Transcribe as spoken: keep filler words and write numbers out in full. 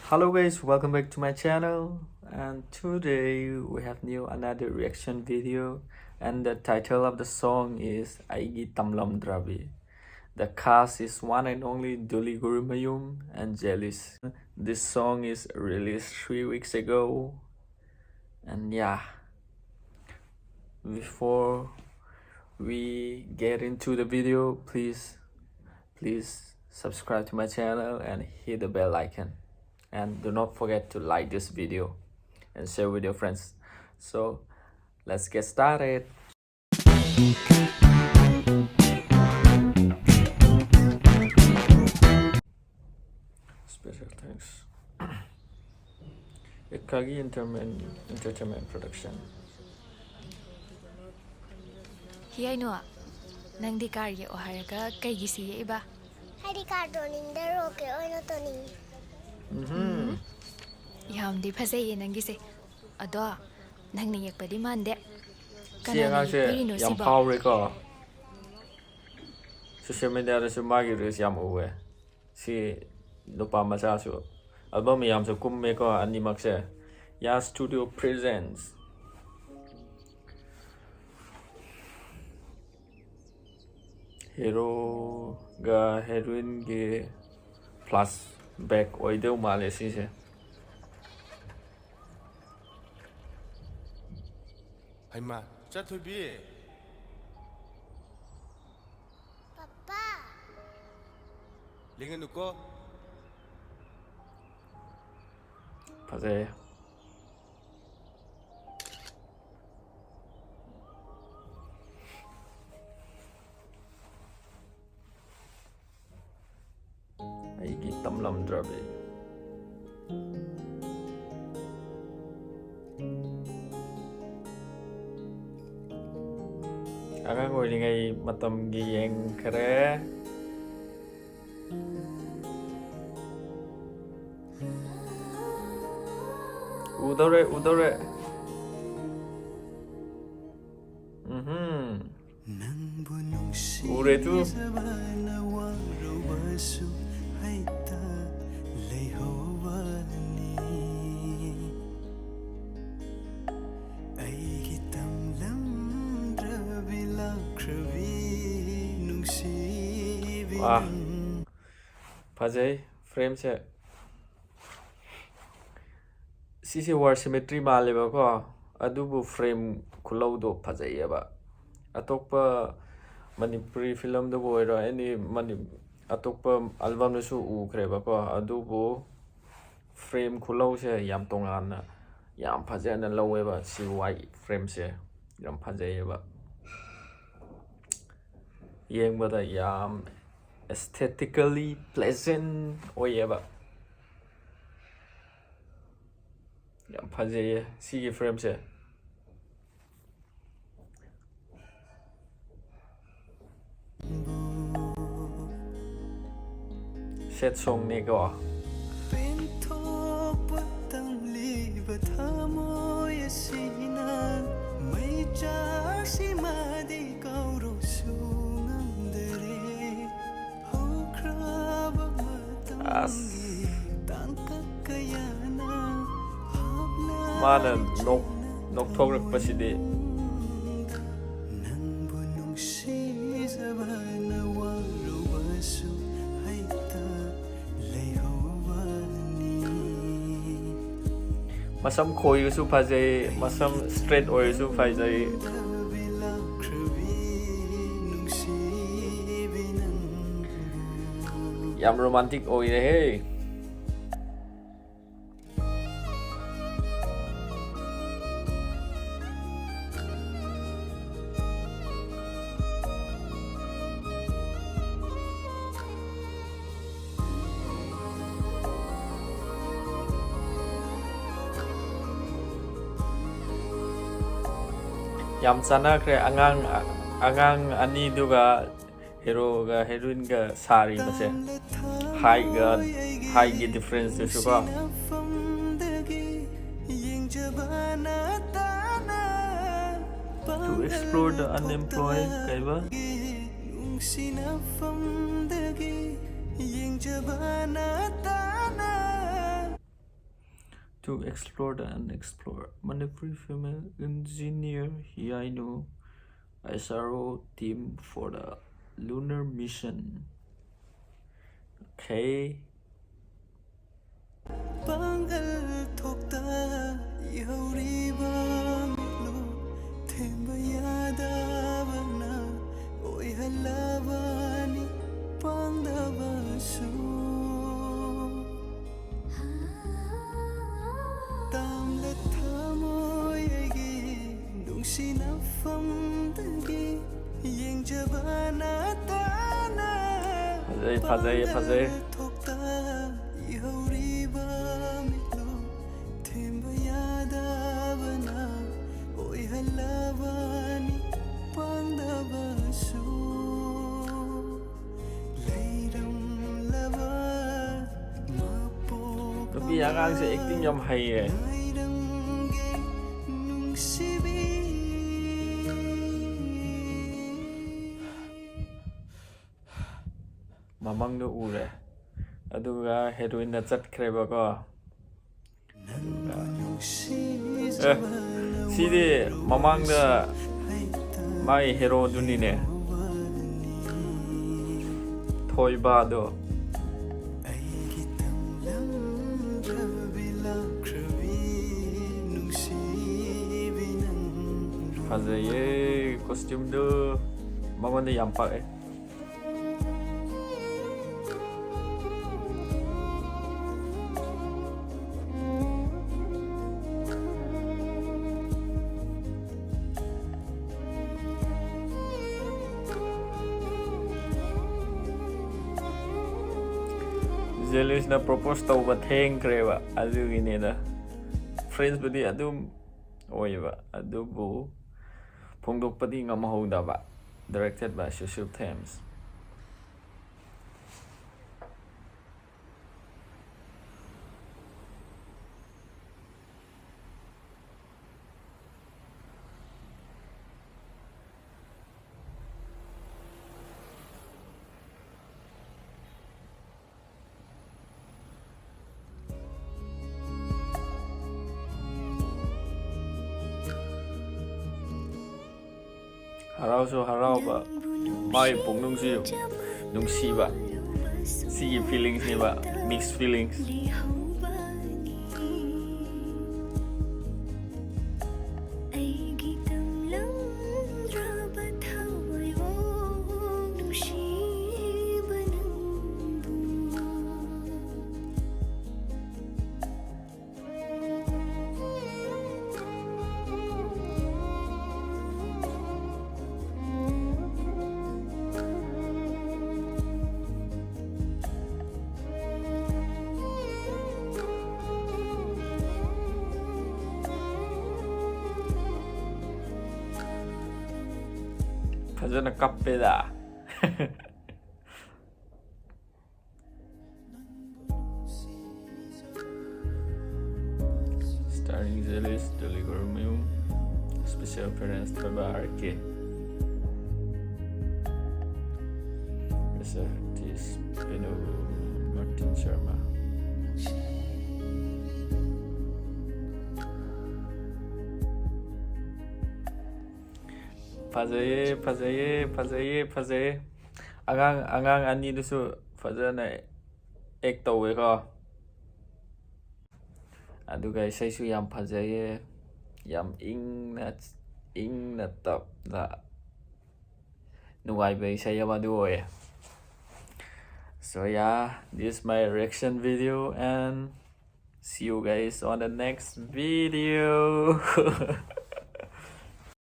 Hello guys, welcome back to my channel, and today we have new another reaction video, and the title of the song is ꯑꯩꯒꯤ ꯇꯝꯂꯝꯗ꯭ꯔꯕꯤ. The cast is one and only Duli Gurumayum and Jelis. This song is released three weeks ago, and yeah, before we get into the video, please, please subscribe to my channel and hit the bell icon. And do not forget to like this video and share with your friends. So, let's get started. Special thanks. Ekagi Entertainment, Entertainment Production. ꯍꯤ ꯑꯩꯅꯣ, ꯅꯪꯗꯤ car ꯌꯦꯛꯑꯣ ꯍꯥꯏꯔꯒ ꯀꯩꯒꯤ ꯁꯤ ꯌꯦꯛꯏꯕ? ꯍꯥꯏꯗꯤ car ꯇꯣꯅꯤꯡꯗ rocket ꯑꯣꯏꯅ ꯇꯣꯅꯤꯡꯉꯤ꯫ ꯎꯝ. ꯌꯥꯝꯗꯤ ꯐꯖꯩꯌꯦ ꯅꯪꯒꯤꯁꯦ꯫ ꯑꯗꯣ ꯅꯪꯅ ꯌꯦꯛꯄꯗꯤ ꯃꯥꯟꯗꯦ꯫ ꯁꯤ ꯀꯅꯥꯅ ꯑꯉꯥꯡꯁꯦ ꯌꯦꯛꯄꯤꯔꯤꯅꯣ ꯌꯥꯝ ꯁꯤꯕꯣ? ꯐꯥꯎꯔꯦꯀꯣ꯫ ꯁꯣꯁꯤꯌꯦꯜ ꯃꯦꯗꯤꯌꯥꯗꯁꯨ ꯃꯥꯒꯤ ꯔꯤꯜꯁ ꯌꯥꯝ ꯎꯋꯦ꯫ ꯁꯤ ꯅꯨꯄꯥ ꯃꯆꯥꯁꯨ ꯑꯦꯜꯕꯝ ꯌꯥꯝꯁꯨ ꯀꯨꯝꯃꯦꯀꯣ ꯑꯅꯤꯃꯛꯁꯦ꯫ ꯌꯥ Studio Presents꯫ ꯍꯦꯔꯣꯒ ꯍꯦꯔꯣꯏꯟꯒꯤ ꯐ꯭ꯂꯥꯁ ꯕꯦꯛ ꯑꯣꯏꯗꯧ ꯃꯥꯜꯂꯦ ꯁꯤꯁꯦ꯫ ꯍꯩꯃꯥ, ꯆꯠꯊꯣꯏꯕꯤ꯫ ꯄꯄꯥ꯫ ꯂꯦꯡꯒꯅꯨꯀꯣ꯫ ꯐꯖꯩꯌꯦ꯫ ꯑꯩꯒꯤ ꯇꯝꯂꯝꯗ꯭ꯔꯕꯤ꯫ ꯑꯉꯥꯡ ꯑꯣꯏꯔꯤꯉꯩ ꯃꯇꯝꯒꯤ ꯌꯦꯡꯈ꯭ꯔꯦ꯫ ꯎꯗꯧꯔꯦ, ꯎꯗꯧꯔꯦ꯫ ꯎꯝꯍꯨꯝ꯫ ꯅꯪꯕꯨ ꯅꯨꯡꯁꯤ ꯎꯔꯦ ꯇꯨ꯫ ꯖꯕꯅ ꯋꯥꯔꯨꯕꯁꯨ ꯍꯩꯇ ꯂꯩꯍꯧꯕ ꯑꯥ, ꯐꯖꯩ ꯐ꯭ꯔꯦꯝꯁꯦ꯫ ꯁꯤꯁꯦ ꯋꯥꯔ ꯁꯤꯃꯦꯇ꯭ꯔꯤ ꯃꯥꯜꯂꯦꯕꯀꯣ, ꯑꯗꯨꯕꯨ ꯐ꯭ꯔꯦꯝ ꯈꯨꯂꯧꯗꯣ ꯐꯖꯩꯌꯦꯕ꯫ ꯑꯇꯣꯞꯄ ꯃꯅꯤꯄꯨꯔꯤ ꯐꯤꯂꯝꯗꯕꯨ ꯑꯣꯏꯔꯣ, ꯑꯦꯅꯤ ꯃꯅꯤ-, ꯑꯇꯣꯞꯄ ꯑꯜꯕꯝꯗꯁꯨ ꯎꯈ꯭ꯔꯦꯕꯀꯣ, ꯑꯗꯨꯕꯨ ꯐ꯭ꯔꯦꯝ ꯈꯨꯂꯧꯁꯦ ꯌꯥꯝ ꯇꯣꯉꯥꯟꯅ, ꯌꯥꯝ ꯐꯖꯅ ꯂꯧꯋꯦꯕ꯫ ꯁꯤ ꯋꯥꯏ ꯐ꯭ꯔꯦꯝꯁꯦ ꯌꯥꯝ ꯐꯖꯩꯌꯦꯕ, ꯌꯦꯡꯕꯗ ꯌꯥꯝ aesthetically pleasant ꯑꯣꯏꯌꯦꯕ꯫ ꯌꯥꯝ ꯐꯖꯩꯌꯦ ꯁꯤꯒꯤ ꯐ꯭ꯔꯦꯝꯁꯦ꯫ ꯁꯦꯠ ꯁꯣꯡꯅꯦꯀꯣ꯫ ꯄꯦꯟꯊꯣꯛꯄ ꯇꯝꯂꯤꯕ ꯊꯃꯣꯏ ꯑꯁꯤꯅ ꯃꯩꯆꯥꯛꯁꯤꯃꯗꯤ ꯀꯧꯔꯨꯁꯨ ꯉꯝꯗꯔꯦ꯫ ꯍꯧꯈ꯭ꯔꯕ ꯑꯁ꯫ ꯃꯇꯝꯒꯤ ꯇꯥꯡꯀꯛ ꯀꯌꯥꯅ ꯍꯥꯞꯂ ꯃꯥꯅ ꯅꯣꯛ-, ꯅꯣꯛꯊꯣꯛꯂꯛꯄꯁꯤꯗꯤ꯫ ꯅꯪꯕꯨ ꯅꯨꯡꯁꯤꯖꯕꯅ ꯋꯥꯔꯨꯕꯁꯨ ꯍꯩꯇ ꯂꯩꯍꯧꯕꯅꯤ꯫ ꯃꯁꯝ ꯈꯣꯏꯕꯁꯨ ꯐꯖꯩ, ꯃꯁꯝ straight ꯑꯣꯏꯔꯁꯨ ꯐꯖꯩ꯫ ꯌꯥꯝ romantic ꯑꯣꯏꯔꯦꯍꯦ꯫ ꯌꯥꯝ ꯆꯥꯟꯅꯈ꯭ꯔꯦ꯫ ꯑꯉꯥꯡ, ꯑꯉꯥꯡ ꯑꯅꯤꯗꯨꯒ ꯍꯦꯔꯣꯒ ꯍꯦꯔꯣꯏꯟꯒ ꯁꯥꯔꯤꯕꯁꯦ, ꯍꯥꯏꯠꯒ, ꯍꯥꯏꯠꯒꯤ ꯗꯤꯐ꯭ꯔꯦꯟꯁꯇꯨꯁꯨ ꯀꯣ꯫ To explore the unemployed ꯀꯩꯕ? To explore the unexplored. Manipuri female engineer ꯍꯤꯌꯥꯏꯅꯨ, S R O team for the lunar mission. Okay. ꯄꯥꯡꯒꯜ ꯊꯣꯛꯇ ꯏꯍꯧꯔꯤꯕ ꯃꯤꯠꯂꯨ ꯊꯦꯝꯕ ꯌꯥꯗꯕꯅ ꯑꯣꯏꯍꯜꯂꯕꯅꯤ ꯄꯥꯡꯗꯕꯁꯨ꯫ ꯇꯥꯝꯂ ꯊꯃꯣꯏꯒꯤ ꯅꯨꯡꯁꯤ ꯅꯐꯝꯗꯒꯤ ꯌꯦꯡꯖꯕ ꯅꯠꯇꯅ ꯐꯖꯩ, ꯐꯖꯩ, ꯐꯖꯩ꯫ ꯄꯥꯡꯒꯜ ꯊꯣꯛꯇ ꯏꯍꯧꯔꯤꯕ ꯃꯤꯠꯂꯨ ꯊꯦꯝꯕ ꯌꯥꯗꯕꯅ ꯑꯣꯏꯍꯜꯂꯕꯅꯤ ꯄꯥꯡꯗꯕꯁꯨ꯫ ꯂꯩꯔꯝꯂꯕ ꯃꯄꯣꯛ ꯅꯨꯄꯤ ꯑꯉꯥꯡꯁꯦ acting ꯌꯥꯝ ꯍꯩꯌꯦ꯫ ꯉꯥꯏꯔꯝꯒꯦ ꯅꯨꯡꯁꯤꯕꯤ꯫ ꯃꯃꯪꯗꯣ ꯎꯔꯦ, ꯑꯗꯨꯒ heroine ꯅ ꯆꯠꯈ꯭ꯔꯦꯕꯀꯣ꯫ ꯑꯦ, ꯁꯤꯗꯤ ꯃꯃꯥꯡꯗ ꯃꯥꯏ hero ꯗꯨꯅꯤꯅꯦ, ꯊꯣꯏꯕꯗꯣ꯫ ꯐꯖꯩꯌꯦ costume ꯗꯨ, ꯃꯉꯣꯟꯗ ꯌꯥꯝ ꯄꯛꯑꯦ꯫ Jealous ꯅ propose ꯇꯧꯕ ꯊꯦꯡꯈ꯭ꯔꯦꯕ, ꯑꯗꯨꯒꯤꯅꯦꯗ꯫ Friends ꯄꯨꯗꯤ ꯑꯗꯨꯝ ꯑꯣꯏꯕ, ꯑꯗꯨꯕꯨ ꯐꯣꯡꯗꯣꯛꯄꯗꯤ ꯉꯝꯍꯧꯗꯕ꯫ Directed by Cecil Thames꯫ ꯍꯔꯥꯎꯁꯨ ꯍꯔꯥꯎꯕ, ꯃꯥꯒꯤ ꯄꯨꯛꯅꯤꯡꯁꯨ ꯅꯨꯡꯁꯤꯕ꯫ ꯁꯤꯒꯤ feelingsꯅꯦꯕ, mixed feelings. ꯐꯖꯅ ꯀꯞꯄꯦꯗ꯫ Starring Jealous, Dolly Gormium, special appearance ꯊꯣꯏꯕ R K. Special artist ꯄꯦꯅꯨ ꯃꯥꯔꯇꯤꯟ ꯁꯔꯃ꯫ ꯐꯖꯩꯌꯦ, ꯐꯖꯩꯌꯦ, ꯐꯖꯩꯌꯦ, ꯐꯖꯩꯌꯦ꯫ ꯑꯉꯥꯡ, ꯑꯉꯥꯡ ꯑꯅꯤꯗꯨꯁꯨ ꯐꯖꯅ act ꯇꯧꯋꯦꯀꯣ꯫ ꯑꯗꯨꯒ ꯏꯁꯩꯁꯨ ꯌꯥꯝ ꯐꯖꯩꯌꯦ, ꯌꯥꯝ ꯏꯪꯅ, ꯏꯪꯅ ꯇꯞꯅ ꯅꯨꯡꯉꯥꯏꯕ ꯏꯁꯩ ꯑꯃ ꯑꯗꯨ ꯑꯣꯏꯌꯦ꯫ So yeah, this is my reaction video and see you guys on the next video.